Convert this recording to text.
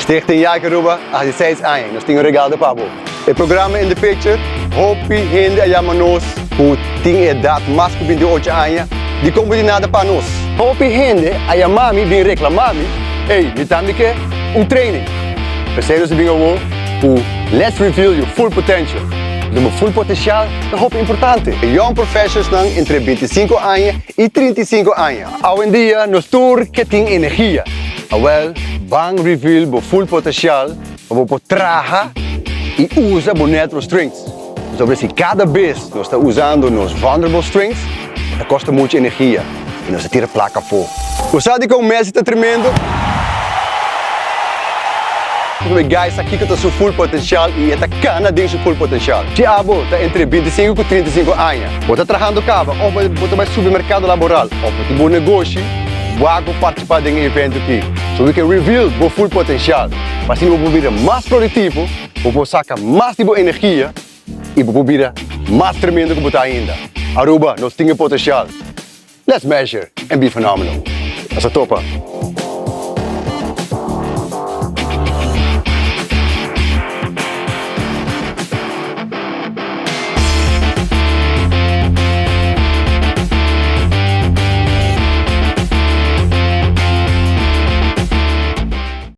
Stichting Yake Aruba a hasi seis aña y nos tin un regalo pa bo. E programa In The Picture, hopi hende a yama nos cu tin e edad mas cu 28 aña, dicon bo tin nada pa nos? Hopi hende a yama mi bin reclama mi, ey, mi tambe ke un training. P'esey nos a bin awo cu Let's Reveal Your Full Potential. Pasobra bo full potencial ta hopi importante. E young professionalsnan entre 25 aña y 35 aña. Awendia nos tur ke tin energia. Awel, ban reveal bo full potencial pa bo por traha y usa bo natural strengths. Pasobra si cada bes nos ta usando nos vulnerable strengths, ta costa mucho energia y nos ta tira placa afo. Bo sa dikon Messi ta tremendo? Pasobra e guy sa kiko ta su full potencial y e ta cana den su full potencial. Si abo ta entre 25 cu 35 aña, bo ta trahando caba of bo ta bay subi mercado laboral of bo tin bo negoshi, wak bo participa den e evento aki so we can reveal bo full potencial pa asina bo por bira mas productivo, bo por saca mas di bo energia y bo por bira mas tremendo cu bo ta ainda. Aruba, nos tin e potencial. Let's measure and be phenomenal. Nos a topa.